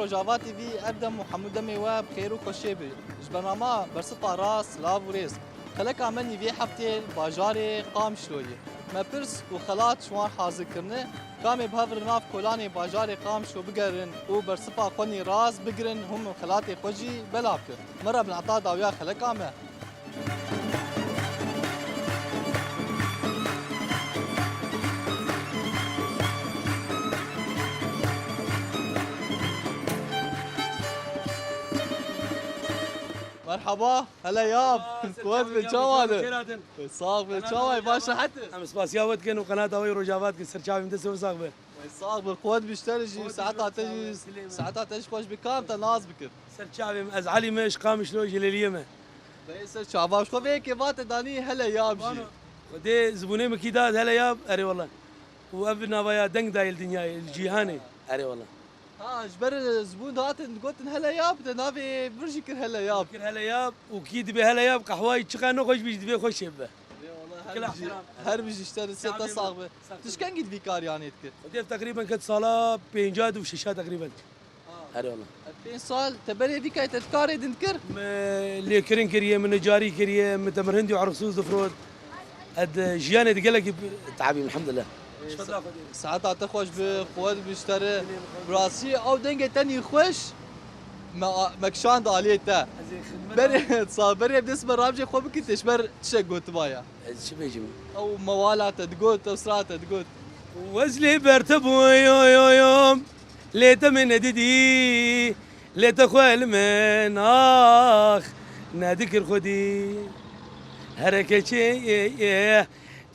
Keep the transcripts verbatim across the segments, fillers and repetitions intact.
Rojava T V, ev dem û hemû demê we bi xêr û xweşê be. Ji bernama Bersifa Rast, silav û rêz. Xeleka me nîvê heftê bajarê Qamişloyê. Me pirs û xelat ji wan hazir kirine, ka em ê bi hev re nav kolanê bajarê Qamişlo bigerin û bersifa xwe nî rast bigirin, hûn xelatê xwe jî belav bikin. Me re bin heta dawiya xeleka me. Merhaba, hele yap. Aa, ser Kuwet çavan be, ya, çawa çavan, de? Xêr hatin. Sax be, çawa, baş, sehet? Em spasiya we dikin û qenata we Rojava dikin, ser çavên destê we sax be. Sax be, quwet bî ji te re jî, saeta te jî, saeta te jî xweş be, kam te nas bikir? Ser çavê min, ez Elî me, ji Qamişlo, ji Lêliyê me. Dayê ser çava, ji xwe vê yekê vate danî hele yab jî. Xwedê zibûnê min kî da, hele yab, erê wele. Û ev nava ya deng dayê li dinyayê, li cîhanê, erê wele. Ha, ji ber zibûn dihatin digotin hele yab, te navê vir jî kir hele yab. Kir hele yab û kî dibê hele yab, qehwayî çiqa nexweş bî jî divê xweş çê bibe. Ê, wala her bijî, her bijî ji te re, sê te sax be. Tu ji kengî di vî kariyanê dikir? Xwedê ev teqrîben ket sala pênca du û şeşa teqrîben. Ha. Erê wala. Ev pênc sal te berê vî karê te di karê din dikir? Min lêkirin kiriye, min nicarî kiriye, min temirhindî û erqsûz difrot. Ez di jiyanê de gelekî tehabîm, elhamdulillah. Saeta te xweş be, quwet be ji te re. Bi rastî ew dengê te nî xweş me, me kişand aliyê te. Berê, sa berê dest me ramcê xwe bikî, te ji ber tişek gotiba ya. Ez çi bêjim? Ew mewala te digot, ew sira te digot. Wez lê ber te bû, yo, yo, yo. Lê te min nedidî, lê te xwe li min ax nedikir xwedî. Hereke çê yê, yê,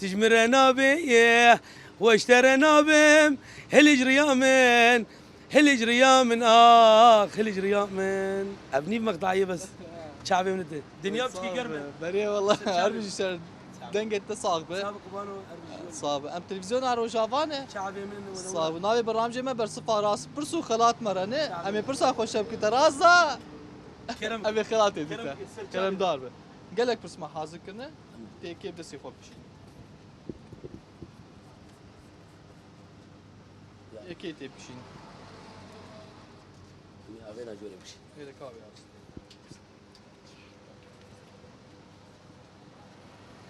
tu ji min re nabê, yê, xwe ji te re nabim, hilî ji riya min, hilî ji riya min, ax, hilî ji riya min. Ev nîv meqtayê bes çavê min dide. Dinya piçkî germ e. Berê wala, her bijî ser. Dengê te sax be. Sax be, qurban ol, her bijî. Sax be. Em televîzyona Rojava ne. Çavê min, wele. Sax be. Navê bernamjê me Bersifa Rast. Pirs û xelat me re ne. Em ê pirsa xwe şev kite rast da. Kerem. Em ê xelatê dite. Kerem, ser çavê. Keremdar be. Gelek pirs me hazir kirine. Tê kê bi destê xwe bişîn. Ê kê tê bişîn. Avêna corê bişîn. Ê de ka be.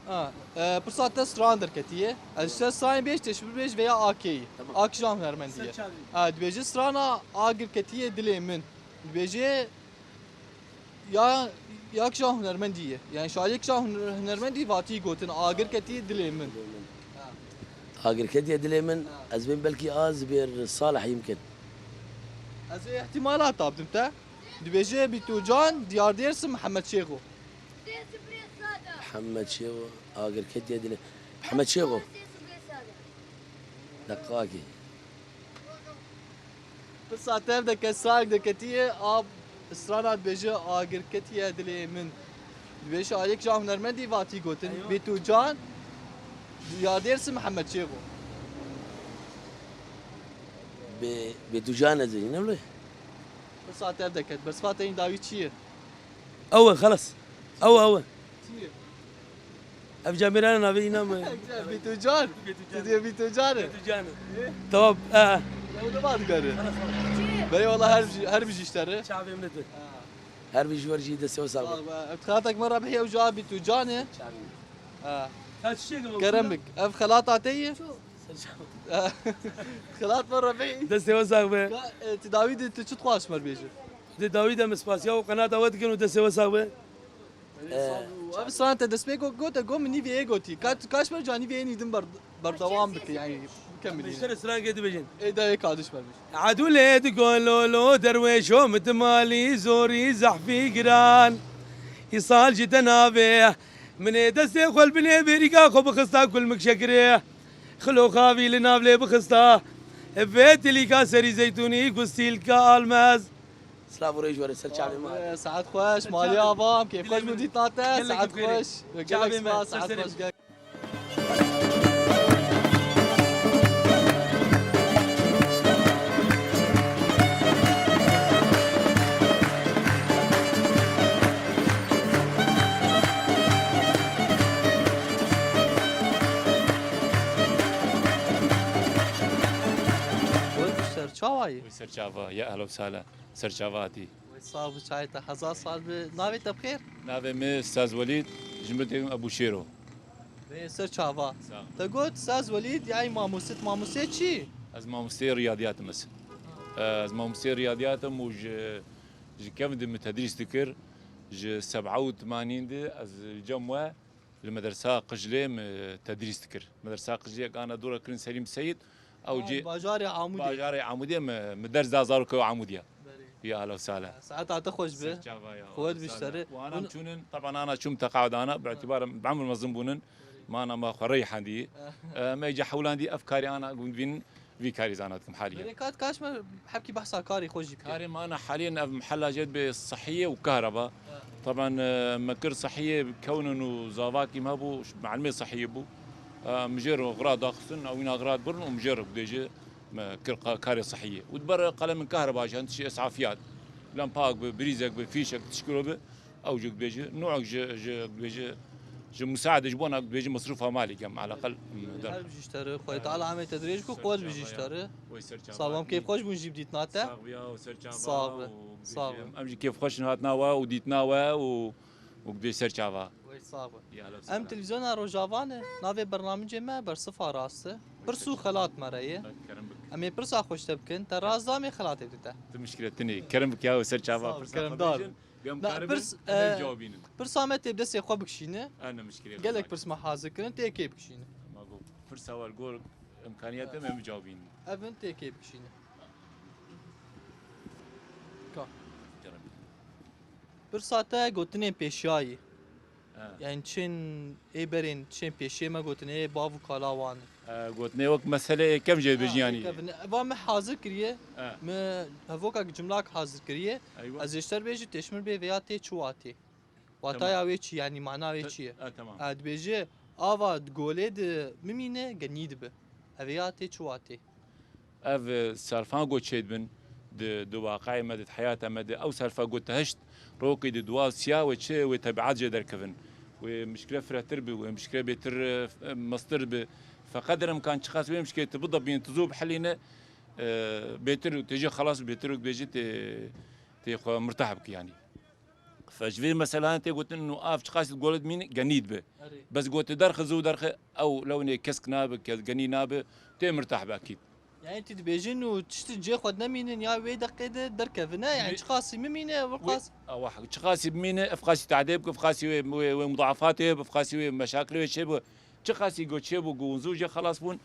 Ha, e, pirsa te stran derketiye. Ez ji te stranê bêj, te ji min bêj veya A K'yî. Tamam. A K ji hunermendî ye. Ser çavê. Ha, dibêje strana agir ketiye dilê min. Dibêje ya, ya kîja hunermendî ye. Yani şalê kîja huner-, hunermendî vatî gotin, agir ketiye dilê min. Agir ketiye dilê min, ha, ez bên belkî az bir Salih yimkin. Ez ê ihtimala tabdim te. Dibêje Bîtûcan, Diyar Dêrsim, Mihemed Şêxo. Mihemed Şêxo, agir ketiye dilê. Mihemed Şêxo. Deqakî. Pirsa tev de kes sahek de ketiye, a strana dibêje agir ketiye dilê min. Dibêje alek ja hunermendî vatî gotin. Eywa. Bêtûcan, Diyar Dêrsim, Mihemed Şêxo. Bê, Bêtûcan ez ê, ne wile? Pirsa tev de ket. Bersiva te yîn dawî çi ye? Ew e, xelas. Ew e, ew e. Çi ye? Ev camêrana navê îna me. Bîtûcan. Bîtûcan. Tu diye Bîtûcan e. Bîtûcan e. Ê? Tamam, e. Ew ne va digere? Çi ye? Bey, wala her bijî, her bijî ji te re. Çavê min tu. Ha. Her bijî wer jî destê we sax be. Sax be. Ev xelatek me Rebî, ew jî a Bîtûcan e. Çavê min. Ha. Ka çiçek e? Kerem bik. Ev xelata te ye? Ço. Xelat me Rebî. Destê we sax be. Ka, e, tu dawî de tu çi dixwaz ji me re bêje? Di dawî de min spasiya û qenata we dikin û destê we sax be. Ee, ev strana te destpêk got, got, got min nîvê yê gotî. Ka, ka ji me re ca nîvê yê nî din ber-, berdewam bike, yani bikemilîne. Ji te re strangê dibêjin. Ê de yê ka ji me re bêje. Edûlê di gololo derwêşo mitimalî zorî zehfî giran. Îsal ji te navê. Min ê destê xwe li binê bêrîka xwe bixista kulmik şekirê. Xiloxavî li nav lê bixista. Vê tilîka serî zeytûnî gustîlka almez. Silav û rêj were ser çavê me. Saet xweş, malî avam, kêf xweş bû dîtina te, saet xweş. Gelek spas, saet xweş. Ser çava ye? Ser çava, ya ehla û sahla. Ser çava hatî. Wê sax bi, çayê te hezar sal bi. Navê te bi xêr? Navê min Staz Welîd, ji min têbim Ebû Şêro. Wê ser çava. Sax. Te got Staz Welîd, yay mamostet, mamostê çi? Ez mamosteyê riyadiyat im ez. Ez mamosteyê riyadiyat im û ji, ji kevin de min tedrîs dikir. Ji seb'a û temanîn de ez li cem we li Medersa Qijlê min tedrîs dikir. Medersa Qijlê ana dora kirin Selîm Seyîd. Ew Ha, cî bajarê Amûdê. Bajarê Amûdê mi, mi ders da zarokê Amûdiya. Berê. Ya ahla sala. Saeta te xweş be. Ser çava ya. Xwet Ahla biştere. Sala. Û ana Hûn- çûnin, taban ana çûm teqaudana, bi îtibar bi emr mezin bûnin. Mana ma xwe reyhandî. Em ê ca hewlandî ev karî ana gund bînin, vî karî zana dikim haliye. Berê kat kaç me hepkî behsa karî xwe jî bike. Karê mana haliye ev mihella jê be sihiyê û kahraba. Taban, e, me kir sihiyê kewnin û zavakî me bû, melimê sihiyê bû. E, mijêr xira daxistin, ew wîna xira birin û mijêr bêje me kir ka-, karê sihiyê. Û diber qelemin kahreba jî, tiştê esafiyat. Lampak bi, brîzek bi, fîşek, tişkilo bi, ew jî dibêje. Nûek ji, ji, dibêje, ji musaade ji bona dibêje mesrûfa malî kem, alaqel. Her bijî ji te re, Xwedê Teala emê te dirêj ku, Ser qwet çava bijî ji ya. te re. Wê ser çava Sağ ol, em hatî. Kêfxweş bûn jî bi dîtina te. Sax biya û ser çava Sax be. û Sax be. Em jî kêfxweş in hatina we û dîtina we û, û dibê ser çava. Wê sax be. Ya, Em Televizyona Rojava ne, navê bernamicê me Bersifa Rast e. Pirs û xelat me re ye. Kerem bik. Em ê pirsa xwe ji te bikin, te rast da em ê xelatê bidî te. Tu mişkile tinê. Kerem bik ya, ser çava Sağ ol, pirsa xwe keremdar. bêjin. Em Na, karibin, pirs, em ê e, cawabînin. Pirsa me tê bi destê xwe bikişîne. Ana mişkile Gelek pirs me hazir kirin, tê kê bikişîne. Ma go, pirsa war gor imkaniyet em, em cawabînin. Evin tê kê bikişîne. Ka. Kerem bik. Pirsa te gotinên pêşiyayî. Ha. Yani çin ê berên, çin pêşiyê me gotinê, ê bav û kala wan. Ha, gotinê wek mesele ê kev jê Ha, bêjin yani. ê kev ne-, va me hazir kiriye, Ha. me hevokek cimlak hazir kiriye. Eywa. Ez êşter bêjî têşmir bê veya tê çi watê. Wataya Tamam. wê çi, yani mana wê Ta-, çi ye? ha, tamam. Ha, dibêje, ava di golê de mimîne, genî dibe. Ev ya tê çi watê? Ev, e, serfan ku çêdibin di, di waqayê me de, di heyata me de, ew serfa ku te hişt rokê di dua siya wê çi wê tebiat jê derkevin. Wê mişkile firehtir bi, wê mişkile bêtir, e, mestir bi. Feqet der imkan çiqas wê mişkilê tu bidebîne, tu zû bihelîne, e, bêtir û tê jê xelas bêtir û bêjî tê, tê xwe mirtah bikî yanî. Fe ji vê meselan tê gotin û av çiqas golet mîn genî dibe. Erê. Bes gote derxe zû derxe ew lewnê kesk nabe, ke-, genî nabe, tê mirtah be ekîd. Yani tu dibêjin û tiştî cê xwe nemînin ya wê deqê de derkevine, yani Wê çiqasî mimîne, ew Wê, qas. Ewa, çiqasî bimîne, ev qasî tadê bike, ev qasî wê, wê, wê mudafatê, ev qasî wê meşakilê wê çê bû. Çiqasî go çê bû, go zû jê xelas bûn.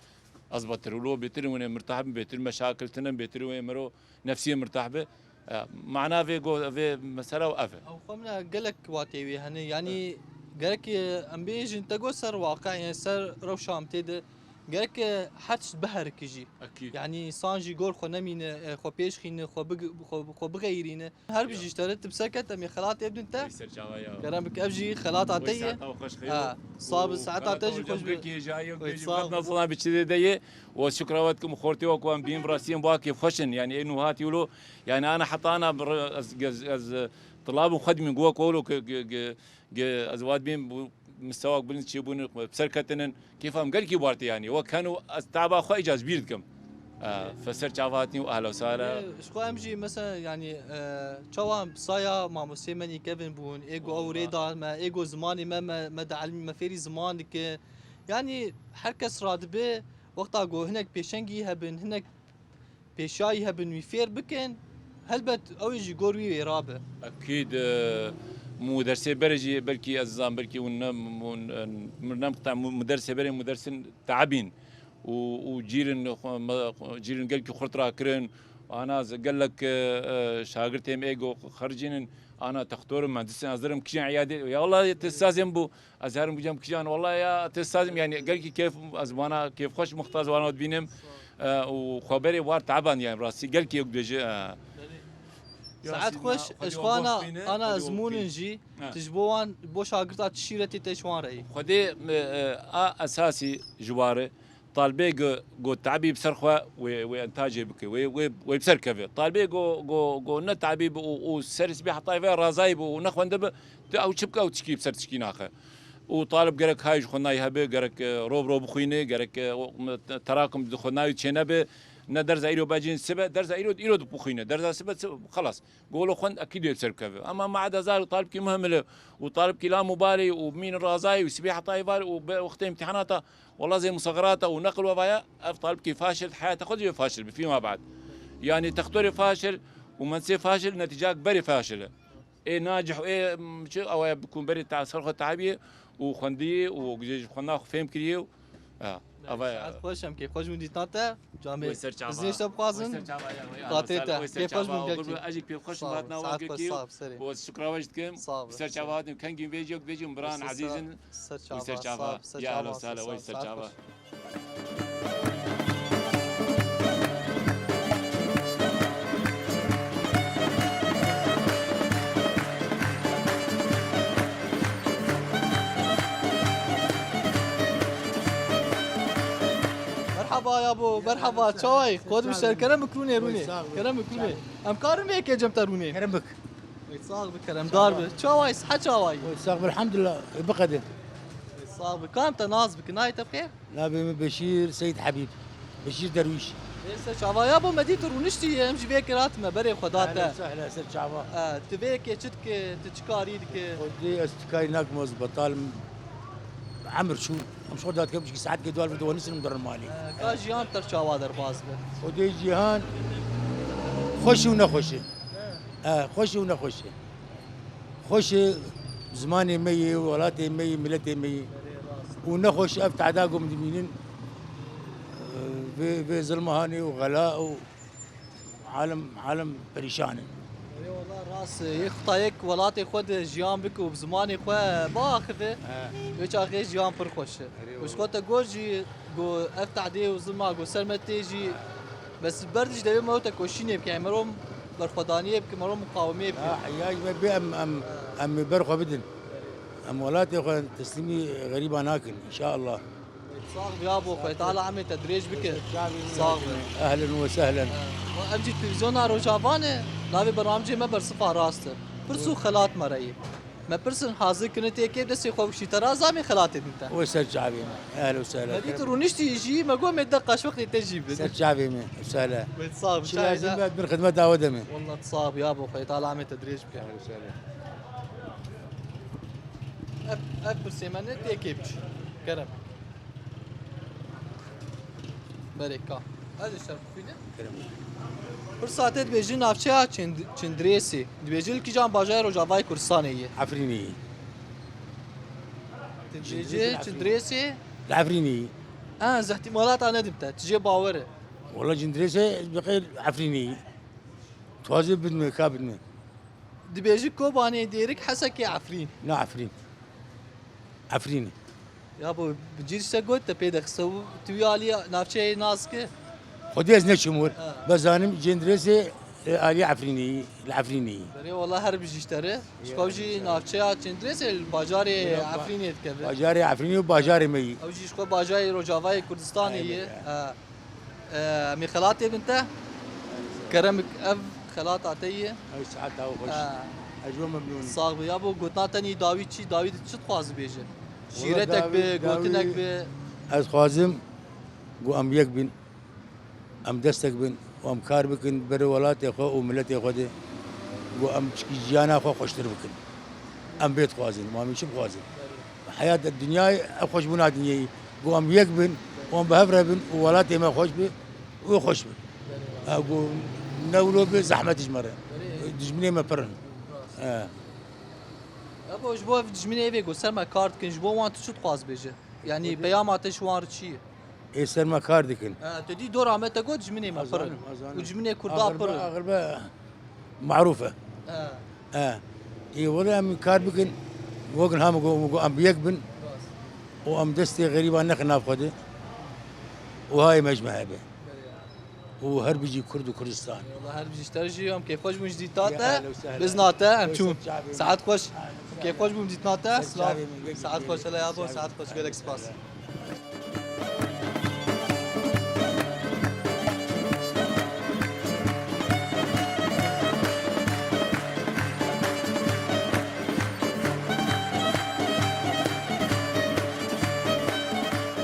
Ez betir û lo bêtir wê mirtah bin, bêtir meşakil tinin, bêtir wê miro nefsiyê mirtah be. E, mana vê go-, vê mesela ev e. Ew xwe min e gelek watê wê hene. Yanî Evet. gerek, e, em bêjin te got ser waqe, yani ser rewşa em tê de. Gerek, e, her tişt biherike jî. Ekîd. Yani insan jî gor xwe nemîne, e, xwe pêş xîne, xwe big-, xwe, xwe bixeyrîne. Her bijî ji te re tu bi ser ket em ê xelatê bidin te. Ey ser çava ya. Kerem bik ev jî xelata te ye. Saeta xweş xeyr. Ha, sağ ol, saeta te jî xweş be. Pekî jayê Oy, pekî sağ ol. Vatna sana biçî de ye. Û şukra we dikim xortê we ku em bîn bi rastî em wake xweş in. Yani ê nû hatî wilo. Yani ana heta ana bir ez, ez, ez, e, tilabim xwe dimîn ku we ku wilo ke, ke, ke, ke ez wat bîn bu mistewak bilind çêbûn, bi ser ketinin. Kêfa em gelkî warte yani. Wek heno ez taba xwe îca ez bîr dikim. E, fe ser çava hatî û ahla sala. E, ji xwe em jî mesela yani, e, çawa saya mamostê me nî kevin bûn, ê ku ew Wala. rê da me, ê ku zimanê me, me, me dielmî, me fêrî ziman dike. Yani her kes radibe, wexta ku hinek pêşengî hebin, hinek pêşayî hebin wî fêr bikin, helbet ew ê jî gor wî wêra be. Ekîd, e, mu dersê berê jî belkî ez zan, belkî hûn ne, hûn, e, min ne muqta-, mu, mu dersê berê, mu dersin teabîn û, û cîrin, xwe, me, xwe, cîrin gelkî xurt rakirin. Ana z-, gelek, e, e, şagirtê me êgo xercînin, ana textor in, muhendisên hazir in, kijên îyadê. Ya wela tê sazên bû. Ez herim bûcem kijan, wela ya tê sazim, yani gelkî kêf, ez wana kêfxweş mixta ez wana dibînim. E, û xweberê war teban, yani rastî gelkî yek dibêje, e. Saet xweş, ez xwe ana, ana ezmûnin jî, Ha. tu ji bo wan, bo şagirta çi şîretê te ji wan re yî? Xwedê, e, e, a esasî ji ware, talibê go, go tabî bi ser xwe wê, wê entacê bike, wê, wê, wê bi ser keve. Talibê go, go, go ne tabî bi û, û serî sibê hetayê ve razayî bi û nexwendibi, tu ew çi bike, ew tişkî bi ser tişkî naxe. Û talib gerek hay ji xwe nayê hebe, gerek, e, rob rob bixwîne, gerek, e, o, me, te-, terakum di xwe nayê çênebe, Ne derza îro bacin sibe, derza îro, îro dipixîne. Derza sibe, sibe, xelas. Golo xwend ekîd wê ser bikeve. Ama ma eda zar û talibkî muhmile û talibkî la mubalê û mîn razayê û sibê hetayê var û be wextê imtihanata, wela zê musaxerata û neqil wevaya, ev talibkî faşil, heyata xwe jî faşil bi fîma bad. Yani textorê faşil û mensê faşil, netîcak berê faşil e. Ê nacih û ê, m, çi, awaya bi komberê ta ser xwe tebiye û xwendiyê û guzê ji xwendina xwe fêm kiriye û, ha, ava ya. Saet xweş, em kêfxweş bûn dîtina te. Camê Wê ser çava. Bizê işte bixwazin. Wê ser çava ya, wê Qatê ahlan te. Sala, wê ser Kêfxweş çava. Bûn, Ogur kêfxweş. Bû, ez jî kêfxweş Sağ ol, bû, saet xweş, sağ ol, serê. Û ez şukravej dikim. Sağ ol, Bi ser serê. Çava hatin, kengî vêjî yok, vêjî Imran Wê ser Ezîzin. Ser çava, sağ ol, ser çava. Ya ahlan sala, wê ser çava. Merhaba yabo, merhaba, çawayî? Xwed bi şer, kerem bik rûnê, rûnê. Kerem bik rûnê. Em karin vê yekê cem te rûnê. Kerem bik. Ey, sax bi, keremdar bi. Çawayî, sihet çawayî? Oy, sax bi, elhamdülillah. Ey, biqedin. Ey, sax bi. Kam te nas bikin, nayê te bi xêr? Navê min Beşîr Seyîd Hebîb. Beşîr Derwîş. Ê, ser çava ya bo me dî tu rûniştî, em jî vê kir hatime berê xwe da te. Ehlen sehlen, ser çava. E, tu vê yekê çi dike, tu çi karî dike? Xwedê ez tu karî nakim, ez betal im. Emir çû. Em ji xwe dadikem, çikî saetkê dual bi dewanisin, em derin malê. E, ka jiyan ter çava derbas be? Xwedê jiyan xweş û nexweş e. E, xweş û nexweş e. Xweş e, zimanê me yê, welatê me yê, miletê me yê. Û nexweş ev tehda ku em dibînin, e, vê, vê zilma hanê û xela û alem, alem perîşan e. Erê, wela rast e. Yê Xwedayek welatê xwe de jiyan bike û bi zimanê xwe biaxive, He. wê çaxê jiyan pir xweş e. Erê, Û ji xwe wela. te got jî, Got, ev tehdê û zilma got ser me tê jî, bes ber dijî devê mero te koşînê bike, mero berxwedaniyê bike, mero muqawimê bike. Ya, heyaj me bê em, em, em ê ber xwe bidin. Em welatê xwe teslîmî xerîba nakin, înşallah. Sax bi ya bo xwe, Teala emê te dirêj bike. Sax bi. Ehlen ve sehlen. Em jî televîzyona Rojava ne, navê bernamecê me Bersifa Rast e. Pirs û xelat me re yê. Me pirsin hazir kirin tê kê destê xwe bişî te ra zamê xelatê din te. Wê ser çavê me. Ehlen û sehlen. Me dît rûniştî jî, me got me deqa ji wextê te jî bin. Ser çavê me. Sehlen. Wê sax bi. Çi lazim be, bin xidmeta we de me. Wallah sax bi ya bo xwe. Teala amê te dirêj bike. Ehlen û sehlen. Ev, ev pirsê me ne tê kê biçî. Kerem. Berê ka. Ez ê şerf bixwînim. Kerem. Pirsa te dibêjin navçeya Çind-, Çindrêsê. Dibêjin li kîjan bajarê Rojavayê Kurdistanê yê? Efrînê yê. Tu dibêjî Çindrêsê, Efrînê. Çindrêsê? Li Efrînê yê. Ha, ez ihtimalata nedim te. Tu jê bawer e. Wala Çindrêsê ez bi xêr Efrînê yê. Tuwazê bidme, ka bidme. Dibêjî Kobanê, Dêrik, Hesekê, Efrîn. Na Efrîn. Efrînê. Ya bo, bi cîr se got te pê de xise û tu wî alî navçeyê nas ki? Xwedê ez neçûm wir. Ha. Bes zanim Cindrêsê, e, alî Efrînê, li Efrînê. Berê wala her bijî ji te re. Ji xwe jî navçeya Cindrêsê li bajarê Efrînê dikeve. Bajarê Efrînê û bajarê me yî. Ew jî ji xwe bajarê Rojavayê Kurdistanê yê. Ha. E, em ê xelatê bin te. Kerem bik ev xelata te ye. Ew saeta xweş. E. Ez ji we memnûn im. Sax bi. Ya bo gotina te nî dawî çi? Dawî tu çi dixwazî bêje? Wala Şîretek dawî, bi, dawî gotinek bi. Ez dixwazim ku em yek bin, em destek bin û em kar bikin berê welatê xwe û miletê xwe de. Ku em çikî jiyana xwe xweştir bikin. Em vê dixwazin, ma em çi bixwazin? Heyat dinyayê, ev xweşbûna dinyayê. Ku em yek bin, ku em bi hev re bin û welatê me xweş bi, wê xweş bi. Ha, ku ne wilo bi, zehmet ji me re. Dijminê me pir in. He. Ebo, ji bo ev dijminê evê ku ser me kar dikin, ji bo wan tu çi dixwaz bêje? Yanî peyama te ji wan re çi ye? Ê ser me kar dikin. He, tu dî dora me te got, dijminê me pir in. Azanim, azanim. Û dijminê Kurda pir in. Axir be, axir be, marûf e. He. He. Ê, wele em kar bikin, wek niha min got, em bi yek bin. Rast. Û em destê xerîban nexin nav xwe de. Û hayê me ji me hebe. Û her bijî Kurd û Kurdistan. Eyvallah, her bijî ji te jî, em kêfxweş bûn ji dîta te. Bizna te, em çûn. Saet xweş. Kêfxweş bûm dîtina te. Silav. Saet xweş, hele ya bo, saet xweş, gelek spas.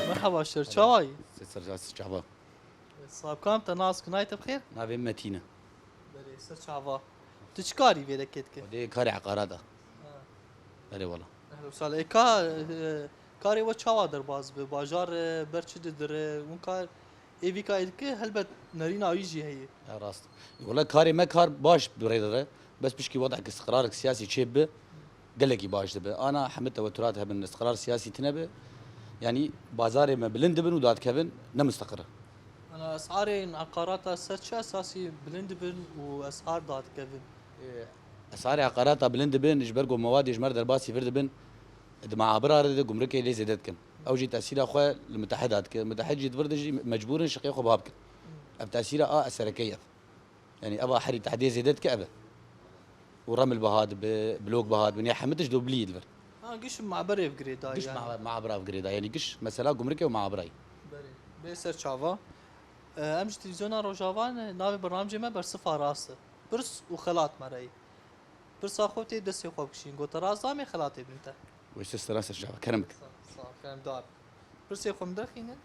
Merhaba, şer çawayî? Ser, ser, ser çava. Sabkan, te nas, kunay te bixêr? Navê min Metîn e. Berê, ser çava. Tu çi karî vê dekê dike? Xwedê karê eqarat e. Ha. Erê wala. Ehlo sal. E, ka, e, karê we çawa derbas bi? Bajar, e, ber çi didire? Hûn kar ê vî kayê dike, helbet nerîna wî jî heye. Ya rast. Wala karê me kar baş bi rê dide. Bes pişkî wedek istiqrarek siyasî çêbibe, gelekî baş dibe. Ana hemî teweturat hebin, istiqrar siyasî tine be. Yanî bazarê me bilind dibin û dadikevin, ne musteqir e. Ana esarên eqarata ser çi esasî bilind dibin û esar dadikevin? Ê, esarê eqarata bilind dibin, ji ber ku mewadê ji me re derbasî vir dibin, di meabira re de gumrikê lê zêde dikin. Ew jî tesîra xwe li mitehida dike. Mitehid jî di vir de jî mecbûr in şiqê xwe biha bikin. Ev tesîra a eserekeyî ev. Yanî eva herî tehdê zêde dike ev e. Û remil biha dibe, blok biha dibe, ya hemî tişt doblî dibir. Ha, giş maberê ev girêdayî. Giş yani. Ma-, mabra ev girêdayî. Yanî giş mesela gumrikê û mabrayî. Berê. Bê ser çava. E, em ji televîzyona Rojava ne, navê bernamcê me Bersifa Rast e. Pirs û xelat me re ye. Pirsa xwe tê destê xwe bikişîn. Gote rast damê xelatê bin te. Wê ser sera ser çava. Kerem bike. Sağ, sağ ol, kerem dar. Pirsê xwe min derxîne.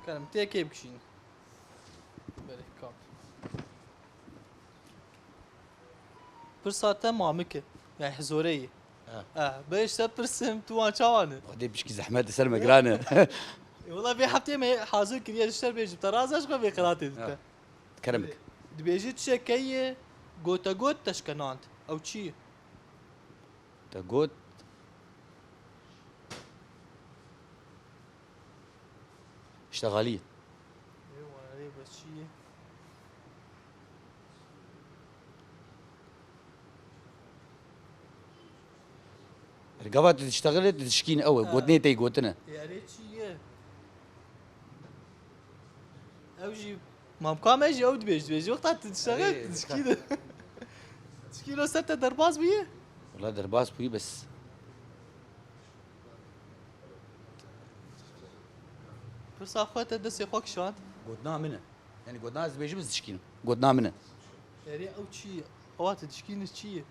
Kerem, tê kê bikişîne. Berê, kap. Pirsa te mamik e. Yani hizore ye. Ha. Ha, be işte pirsim, tu wan çawa ne? Xwedê pişkî zehmet li ser me giran e. E, wala vê heftê me hazir kiriye, ji te bêjim. Te raza ji xwe vê xelatê dite. Ha. Kerem bike. Dibêjî tişekê ye, gote got te şkenand. Ew çi ye? Te got. Îştexalî. Ê, warê be çi ye? Gava tu diştexilî, tu dişkîn ew e. Ha. Gotinê te yî gotine. Ê, erê çi ye? Ew jî mamka me jî ew dibêj, dibêjî. Wexta tu dişexe, erê, tu dişkî de. Dişkî lo ser te derbas bûye? Wala derbas bûye bes. Pirsa xwe te destê xwe kişand. Gotina min e. Yani gotina ez dibêjim ez dişkînim. Gotina min e. Erê ew çi ye? Ewa tu dişkînî çi ye?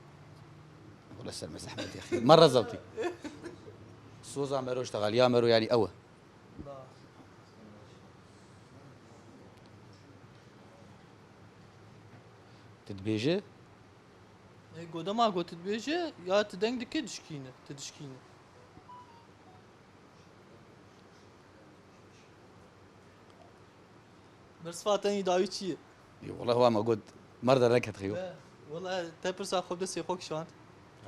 Wala ser me zehmet ya. Me rezavtî. Soza mero, îştexaliya mero yani ew e. Tu dibêje? E, godema got tu dibêje, ya tu deng dike dişkîne, tu dişkîne. Bersifa te yî dawî çi ye? Yo, wala wa me got, mer dereket xeyo. Be, wala te pirsa xwe bi destê xwe kişand.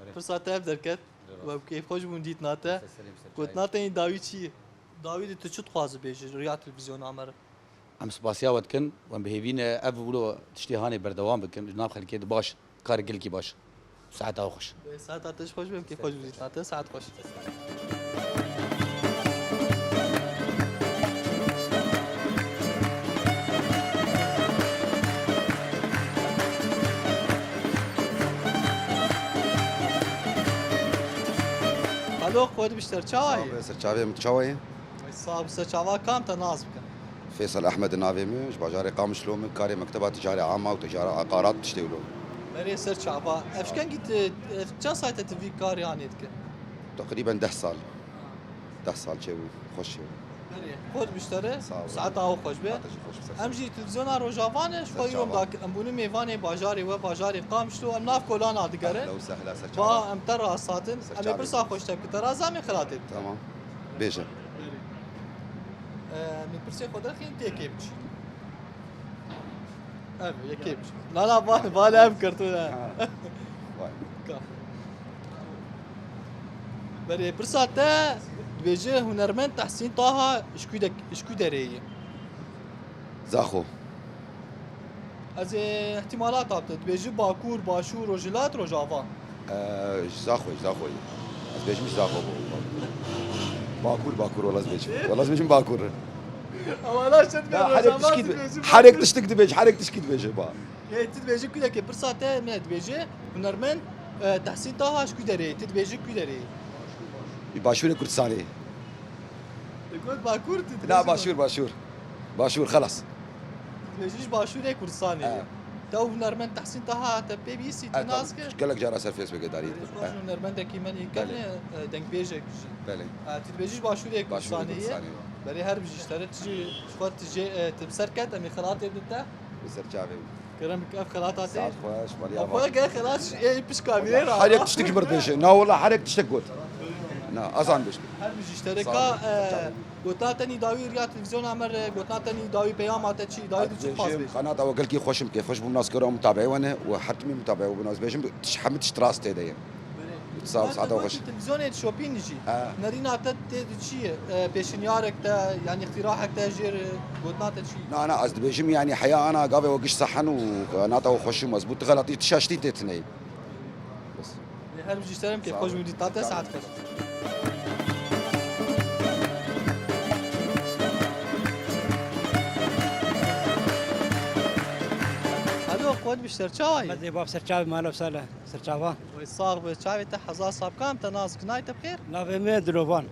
Erê. Pirsa te ev derket. Erê, rast. We bi kêfxweş bûn dîtina te. Ser serê min, ser çavê min. Gotina te yî dawî çi ye? Dawî de tu çi dixwazî bêjî riya televîzyona me re? Em spasiya we dikin, em bi hêvî ne ev wilo tiştê hanê berdewam bikin, ji nav xelkê de baş, karê gelkî baş. Saeta we xweş. Saeta te jî xweş be, em kêfxweş bû dîtina te, saet xweş. Alo, xwe dibişter, çawa yî? Sağ ol, ser çavê min, çawa yî? Sağ ol, ser çava kam te nas bikin. Feysel Ehmed navê min, ji bajarê Qamişlo min, karê mekteba tijara ama û tijara aqarat tiştê wilo. Berê ser çava. Ev ji kengî tu, ev çend saete tu vî karê hanê dike? Teqrîben deh sal. Deh sal çêbû, xweş çêbû. Berê, xwe dibiştere, sağ ol, saeta xwe xweş be. Saeta jî xweş be, ser çava. Em jî televîzyona Rojava ne, ji xwe yom dakin. Em bûne mêvanê bajarê we, bajarê Qamişlo, em nav kolana digerin. Ehla û sehla, ser çava. Ba, em te rast hatin. Em ê pirsa xweş te bikin, te razamê xelatê bikin. Tamam. Bêje. Berê. Em ê pirsê xwe derxîn, tê kê biçî. Ev, yekê biçî. Na, na, va-, vale ev girtine. Ha. Vay. Ka. Berê, pirsa te dibêje hunermend Tehsîn Taha ji ku de-, ji ku derê ye? Zaxo. Ez ê ihtimalata bide. Dibêjî Bakur, Başûr, Rojhilat, Rojava. Ee, ji Zaxoyê, ji Zaxoyê. Ez bêjim ji Zaxo bû. Bakur, Bakur, wela ez bêjim. Wela ez bêjim Bakur. Ama lan sen Ya, herek Rojava tişkî dibe-, dibêjî, herek Bakur. Tiştik dibêj, herek tişkî dibêje, ba. Ê, tu dibêjî ku derê, pirsa te min dibêje, hunermend, e, Tehsîn Taha ji ku derê, tu dibêjî ku derê. Başûrê Kurdistanê. Tu got Bakur, tu dibêjî Na, Bakur. Başûr, Başûr. Başûr, xelas. Tu dibêjî ji Başûrê Kurdistanê. He. Te û hunermend Tehsîn Taha te pê bihîstî, tu nas kir? Gelek cara ser Facebookê darî. Belê, ji xwe hunermendekî me yê kevne, e, dengbêjek jî. Belê. E, tu dibêjî ji Başûrê Kurdistanê ye. Başûrê Kurdistanê ye. Berê her bijî ji te re, tu jî ji xwe tu jê, e, tu bi ser ket, em ê xelatê bidin te. Li ser çavê min. Kerem bike ev xelata te. Saet xweş, Maliya. Xwe ge xelat ji ê pişka vîrê re. Her yek tiştekî min dibêje. Na wela her yek tiştek got. Na, azan bêj. Her bijî ji te re ka, e, gotina te nî dawî riya televîzyona me re, gotina te nî dawî peyama te çi, dawî tu çi xwaz bêj. Qenata we gelkî xweş im, kêfxweş bûm nas kero mutabeê we ne û her timî mutabeê we bû nas bêjim, tiş-, hemî tişt rast tê de ye. Sax, saeta xweş. Televîzyonê dişopînî jî. Ha. Nerîna te tê di çi ye? E, pêşinyarek te, yanî îxtîrahek te jêr, e, gotina te çi ye? Na, na, ez dibêjim, yanî heya ana gavê we giş sehen û nata we xweşî mez bû. Tu xelatî tişaştî tê tineyî. Bes. Lê her bijî serim kê xweş bû dîta te, saet xweş. Alo, qewet bi ser çawa ye? Medê bab ser çavê mala sala. Serçava. Wey sax be, çavê te hezar sal, kam te nas, navê te bi xêr? Navê me Dilovan.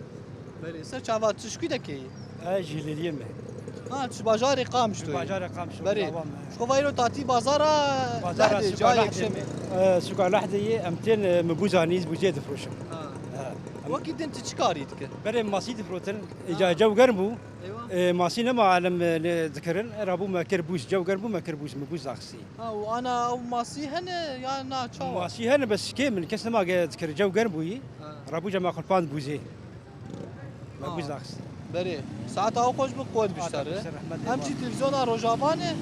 Belê, ser çava tu ji ku dekê yî? Ez ji Lêliyê me. Ha, tu ji bajarê Qamişlo yî? Bajarê Qamişlo. Belê. Ji xwe vayro tatî bazara Lehdê, cayê yekşemê. E, suka Lehdê yê, em tên, e, mibûza nîz bûzê difroşin. Ha. Ha. Wekî din tu çi karî dikir? Berê masî difrotin. Ha. Îca cew germ bû. Eywa. E, masî nema alem, e, lê dikirin. E, rabû me kir bûz, cew germ bû me kir bûz, mibûz daxisî. Ha, û ana ew masî hene ya na çawa? Masî hene, bes kêm in, kes nema ge dikir, cew germ bûyî. Ha. Rabû cema xulpand bûzê. Me bûz daxist. Berê, saeta ew xweş bi, qewet biştere. Em jî televîzyona Rojava ne, ji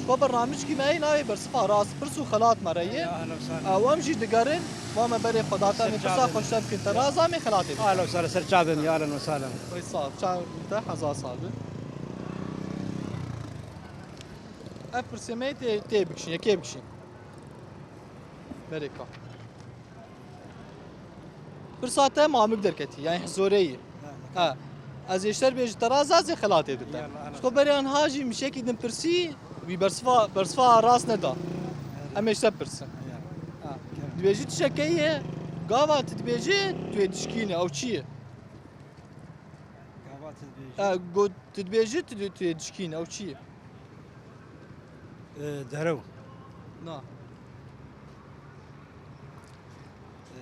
xwe bernamijkî me heye navê Bersiva Rast, pirs û xelat me re ye. Ya, ehlen sahlen. Ew em jî digerin, va me berê xwe date, em ê pirsa xweş te bikin, te razam ê xelatê bikin. Ehlen sahlen, ser çavê min, ya, ehlen sahlen. Wey sax, çavê te hezar sal bi. Ev pirsê me tê, tê bikişîn, yekê bikişîn. Berê ka. Pirsa te mamik derketî, yani hizoreyî. Ha. Ha. Ez êşter bêjî te ra zazê xelatê dite. Ji xwe berê anha jî mişekî din pirsî, wî bersiva, bersiva rast neda. Em êşter pirsin. Ha. Dibêjî tu şekeyê, gava tu dibêjî tu yê dişkînî, ew çi ye? Gava tu dibêjî. Ha, got, tu dibêjî tu, tu yê dişkînî, ew çi ye? Ee, derew. Na. Ee,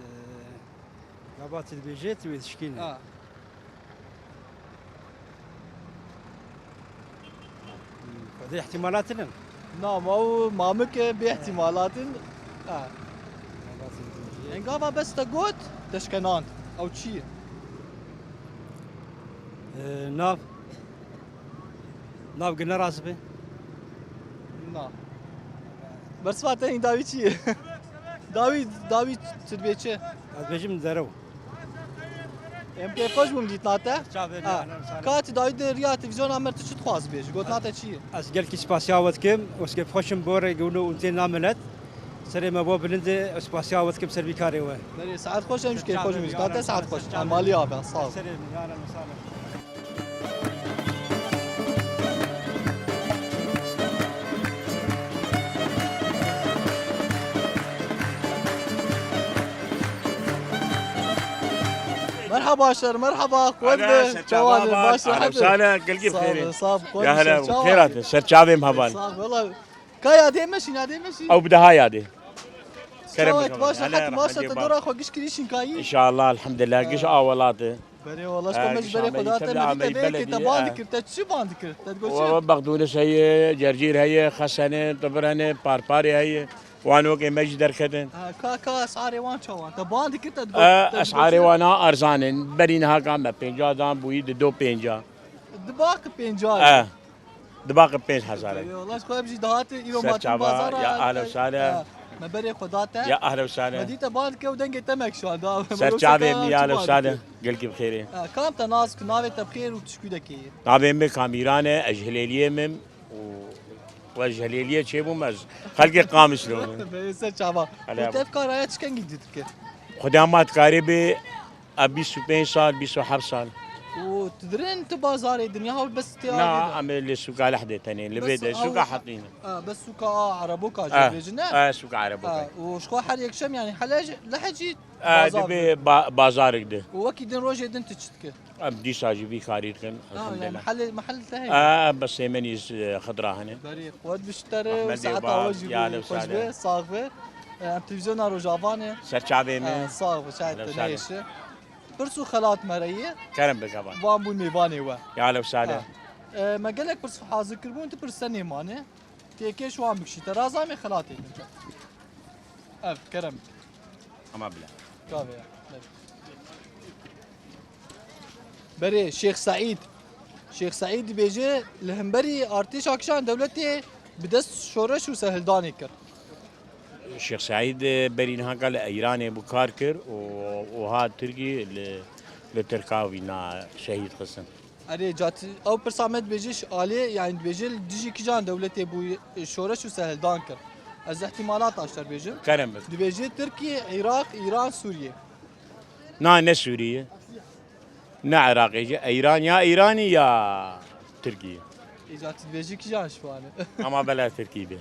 gava tu dibêjê, tu wê dişkînî. Ha. Xwedê ihtimalat in. Na, ma û mamik e, bê ihtimalat in. Ha. Gava tu dibêjê. Engava bes te got, te şkenand. Ew çi ye? Ee, nav. Nav gine razibê. Na. Bersiva te hîn dawî çi ye? Dawî, dawî tu dibê çi? Ez bêjim derew. Em kêfxweş bûm dîtina te. Çavê. Ha. Ka tu dawî di riya televîzyona me tu çi dixwaz bêjî? Gotina te çi ye? Ez gelkî spasiya we dikim. Ez kêfxweş im bo rêgewno û tê na milet. Serê me bo bilind e, ez spasiya we dikim ser vî karê we. Berê, saet xweş, em jî kêfxweş bûn. Date saet xweş. Em malî be, sağ ol. Serê min, ya, ehlen sahlen. Merhaba şer, merhaba. Xwet be, çawa be, baş e. Sağ ol, sağ ol. Ya hele, xêr hatin, ser çavê min heval. Sağ ol, valla. Ka yadê meşîn, yadê meşîn. Ew bi daha yadê. Kerem. Çawa, baş e, heta maşa te dora xwe giş kirî şîn kayî. İnşallah, elhamdülillah, giş a welatê. Berê, wala ji xwe me ji berê xwe da te, me dî te vê yekê te ban dikir, te çi ban dikir? Te digot çi? Bexdûnis heye, cercîr heye, xes hene, tibir hene, parparê heye. Wan wekê me jî derketin. Ha, ka, ka, esarê wan çawa? Te ban dikir, te digot, te digot çi? Esarê wan ha erzan in. Berî niha ka me pênca dan bûyî di do pênca. Di baqi pênca. Di baqi pênc hezar e. Eyvallah, ji xwe em jî dihatin, îro ma tîn bazara. Ya ehlen sahlen. Me berê xwe da te. Ya ehlen sahlen. Me dî te ban dike û dengê te me kişand. Ser çavê min, ya ehlen sahlen. Gelkî bi xêrê. Ha, kam te nas ki, navê te bi xêr û tu ji ku dekê yî? Navê min Kamîran e, ez ji Hilêliyê me û ez ji Hilêliyê çêbûm, ez xelkê Qamişlo me. Be, ser çava. Û te ev kar haya çi kengî dî dike? Xuda ma dikarê bê. A bîst û pênc sal, bîst û heft sal. Û tu dirin tu bazarê dinya hewl bes tê. Na, em ê li sûka Lehdê tenê, li vê de sûka Hetîn. A, bes sûka a Ereboka jî bêjin, ne? A, sûka Ereboka. A, û ji xwe her yekşem, yani hele jî, Lehd jî bazar dibe. Dibê ba-, bazarek de. Û wekî din rojê din tu çi dikir? Em dîsa jî vî karî dikin, elhamdulillah. Mehel, mehel te heye? A, bes sêmenî, e, xidra hene. Berî, qewet biştere û saeta we jî xweş be, sax be. E, em televîzyona Rojava ne. Ser çavê me. E, sax be, çavê te neyêşe. Pirs û xelat me re ye. Kerem bike van. Van bûn mêvanê we. Ya lew sade. Ha. E, me gelek pirs hazir kiribûn, tu pirs tenê mane. Têkê ji wan bikişî. Te razamê xelatê din. Ev, kerem bike. Ama bile. Gavê ya. Berê, Şêx Seîd. Şêx Seîd dibêje, li hemberî artêşa kişan dewletê bi dest şoreş û serhildanê kir. Şêx Seîd, e, berî niha li Îranê bû kar kir û, û hat Tirkî li, li Tirka wîna şehîd xistin. Erê, cat, ew pirsa me dibêje ş-, alê, yani dibêje li dijî kijan dewletê bû, e, şoreş û serhildan kir. Ez ihtimalata ji te re bêjim. Kerem bik. Dibêje Tirkiye, Iraq, Îran, Sûriye. Na, ne Sûriye. Ne Iraqê jî. Îran ya Îranî ya Tirkî. Îca tu dibêjî kijan ji wan e? Ama bela Tirkî be.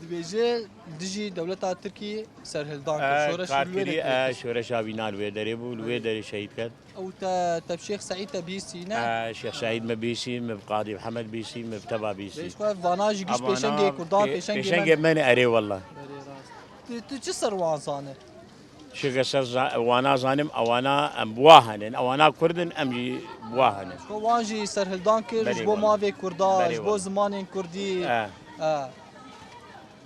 Dibêje dijî dewleta Tirkî serhildan kir. E, şoreş kar li wê kirî, derê e, kir. Şoreşa wîna li wê derê bû, li wê derê şehîd ket. Ew te, te bi Şêx Seîd te bîsî, ne? E, Şêx Seîd me bîsî, me bi Qadî Mihemed bîsî, me bi teva bîsî. Bêj xwe, vana jî giş pêşengê Kurdan, pê-, pêşengê me ne, erê wela. Erê rast. Tu, tu çi ser wan zane? Şêxe ser za-, wana zanim, ewana em bi wa henin, ewana Kurd in, em jî bi wa henin. Xwe wan jî serhildan kir, ji bo mavê Kurda, ji bo zimanên Kurdî. E. E.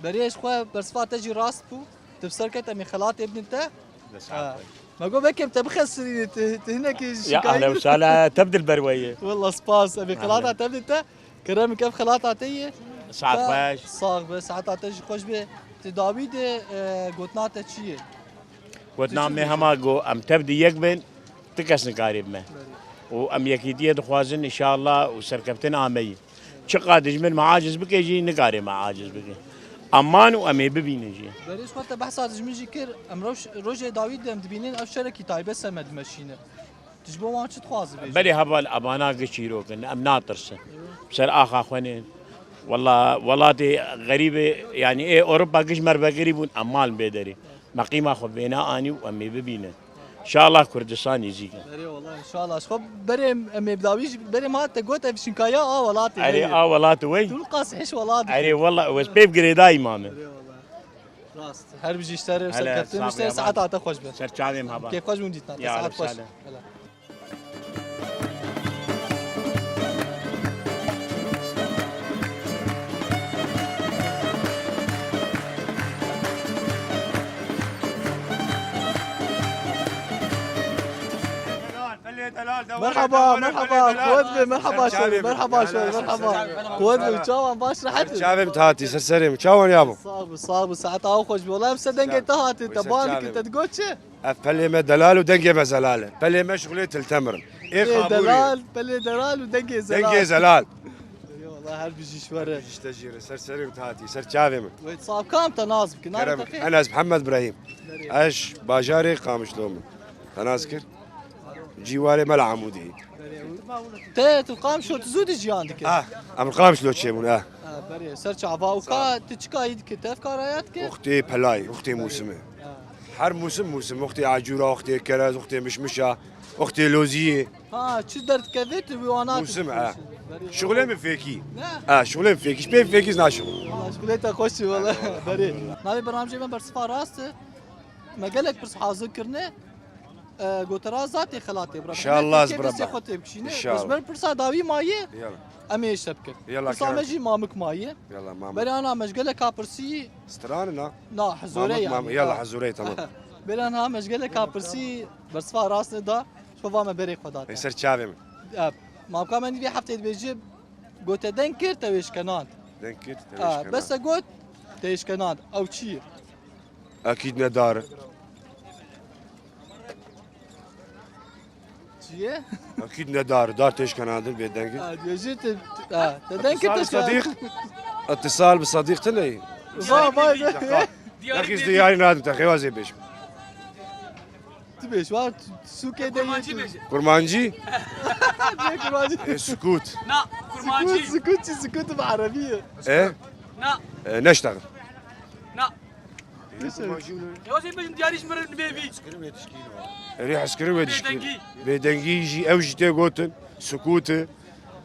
Berê ji xwe bersiva te jî rast bû. Tu bi ser ket em ê xelatê bidin te. Dest sağ ol. Me got belkî em te bixesirînin, tu, tu hinekî şikayî. Ya ahlen we sahlen, te bidil ber we ye. Wela spas, em ê xelata te bidin te. Kerem bike, ev xelata te ye. Saet xweş. Sax be, saeta te jî xweş be. Tu dawî de, e, gotina te çi ye? Gotina me hema got, em tev di yek bin, ti kes nikarî bi me. Û em yekîtiyê dixwazin, înşallah, û serkeftin ameyî. Çiqa dijmin me aciz bike jî, nikarê me aciz bike. Eman û em ê bibînin jî. Berê ji xwe te behsa dijmin jî kir, em roj-, rojê dawî de em dibînin, ev şerekî taybet ser me dimeşîne. Tu ji bo wan çi dixwazî bêjî? Belê heval, ebana giş çîrok in, em natirsin. Ser axa xwe nên. Wela, welatê xerîbê, yanî ê Ewropa giş me re vekirî bûn, em malin bê derê. Me qîma xwe vêna anî û em ê bibînin. Înşallah Kurdistan nêzîk e. Berê wela, înşallah. Ji xwe berê em ê bi dawî jî, berê ma te got ev şinkaya a welatê. Erê, a welatê wey. Tu qas hiş welat. Erê wela, ez pê girêdayî mame. Berê wela. Rast. Her bijî ji te re, serkeftin, ji te re, saeta te xweş be. Ser çavê me haba. Kêf xweş bûn dîtina te. Ya, saet xweş. Hela. Merhaba, merhaba. Quwet be, merhaba şoy, merhaba şoy, merhaba. Quwet be, çawan baş rehet. Çavê min hatî, ser serê min. Çawan yabo? Sağ ol, sağ ol. Saet aw xweş be. Wala em ser dengê te hatî, te bar dikir, te digot çi? Ev pelê me delal û dengê me zelal e. Pelê me şixulê Til Temir in. Ê Xabûrê. Delal, pelê delal û dengê zelal. Dengê zelal. Eyvallah, her bijî ji we re. Her bijî ji te jî re. Ser serê min hatî, ser çavê min. Wê sax kam te nas bikin. Kerem, navê te xêr? Enes Mihemed Birahîm. Berê. Ez bajarê Qamişlo min. Te nas kir? Cîwarê Mela Amûdê. Te tu Qamişlo tu zû dijiyan dikir? Ah, em Qamişlo çêbûn, ah. Ha, berê, ser çava û ka tu çi kayî dikir? Tev karaya dikir? Wextê pelayê, wextê mûsimê. Ha. Her mûsim mûsim, wextê acûra, wextê kerez, wextê mişmişa, wextê loziyê. Ha, çi derdikeve tu bi wana. Mûsim, ha. Berê. Şixulê min fêkî. Ne? Ha, şixulê min fêkî. Ji pê fêkî naşixul. Wala, şixulê te xweş çi wala. Berê. Navê bernamjê me bersiva rast e. Me gelek pirs hazir kirine. E, gotara zatê xelatê bira. Înşallah. Têkê destê xwe tê bikişîne. Înşallah. Ez ber pirsa dawî maye. Yala. Em ê şep kir. Yala, pirsa me jî mamik maye. Yala, mamik. Berê ana me ji geleka pirsî. Stranê na? Na, hezorê yani. Mamik, yala, ha. Hezorê, tamam. Berê ana me ji geleka pirsî bersiva rast neda. Şova me berê xwe date. Ê ser çavê min. E, mamka me nîvê heftê dibêje, gote deng kir te wê şkenand. Deng kir te wê şkenand. Ha, bes e got te wê şkenand. Ew çi ye? Ekîd ne dar. Çi ye? Ekîd ne dar. Dar têş kenandin bê dengî. Ha, dibêjî te, ha, te deng kir te şkenand. Etisal bi Sedîq. Etisal bi Sedîq tune ye. Va, va, va. Diyarî. Diyarî. Diyarî nadim te xêwazê bêj. Tu bêj, wa sûkê de yê. Kurmancî bêje. Kurmancî? Ne kurmancî. E, sukût. Na, kurmancî. Sukût, sukût çi? Sukût bi erebî ye. E? Na. E, neştexil. Na. Yawazê bêjin diyarî ji min re nivê bî. Erê hezkirin wê dişkî. Bêdengî. Bêdengî jî, ew jî tê gotin. Sukût e.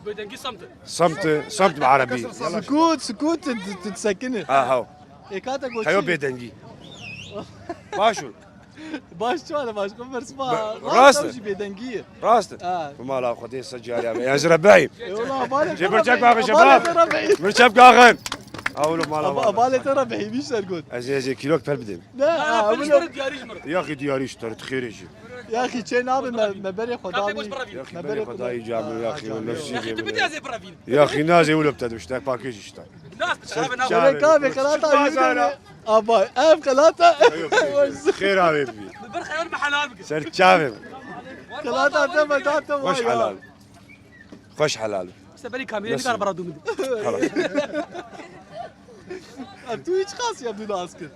Bêdengî semt e. Semt e, semt bi erebî. Sukût, sukût, tu, tu disekine. Ha, ha. Ê ka te got çi? Heyo bêdengî. Baş ol. Baş çi hale baş? Xwe bersiva. Be- rast e. Ew jî bêdengî ye. Rast e. Ha. Bi mala Xwedê se carî be. Ez rebeyim. Ewla balê Jê bir çek bakın şebap. şebap. Balê te rebeyim. Bir çek bakın. Awlo mala Aba- var. Balê te rebeyim, îşler got. Ez ez kilo pel bidim. Ne? Ha, Aa, bunu. Bunu diğer iş mi? Ya ki diyar iş tarı tıkırıcı. Ya ki çê nabe me me berê xwe Kapıyı dalî. boş bırak. Ya ki Me beni berê Kudayı xwe camı ya ki dalî. nasıl Ya ki şey bir yazı bırakayım. Ya ki naze ulo ptedmiş tak pakej işte. Nasıl? Abi ne Çare- Çêlek abi xelata Çıkmaz wî hala. de. Aba ev xelata. Xêr abi bir. Bir hayal mi halal mı? Ser çavim. Xelata te me da te Hoş vay ya. Helal. Hoş helal. İşte beni kamerayı Nasıl? Çıkar bana dümdü. Halas. Ev tu hiç kas ya dün askir.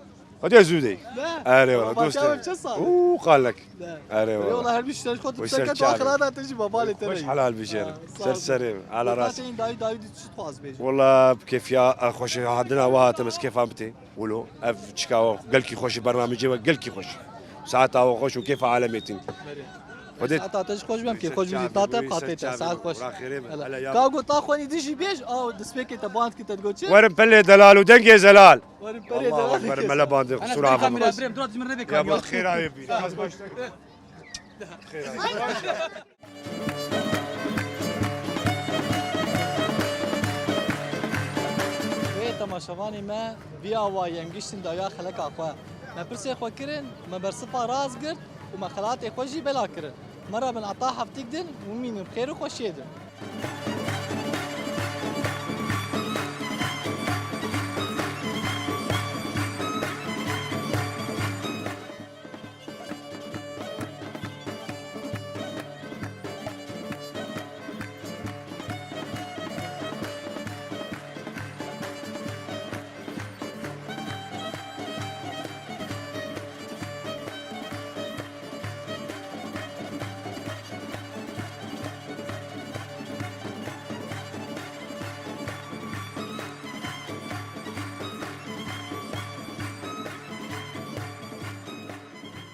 Hadi züde. Ne? Erê wala Baba dost. çavim çe sal. Uuu kallek. Ne? Erê wala. Yola her bir şey kot Weyser çeke çavim. Xelata te jî babalê te. Hoş helal bijerim. Sağ ol. Ser serê. Ala rast. Zaten dayı dayı düt süt faz bejim. Wala kefiya xweş e, handina we hatim ez kêfan bitê. Wilo ev çika we gelkî xweş e, bernamecê we gelkî xweş. Saeta we xweş û kêfa alemê tîn. Xwedê Saeta te ji xweş bem ki xweş bî ta te qatê te saet xweş. Ka got ta xwenî dijî bêj aw dispêkê te band ki te digot çi? Werin pelê delal û dengê zelal. Werin perê Allahu de. Ekber, mele bandê Ana sura kamera xwe. Brem dur cimri be Ya bu kamera. xêra wê bî. Wê temaşevanê me vî awayî em giştin dawiya xeleka xwe. Me pirsê xwe kirin, me bersiva rast girt û me xelatê xwe jî bela kirin. Me re bin ata heftîk din û mînin xêr û xweşiyê din.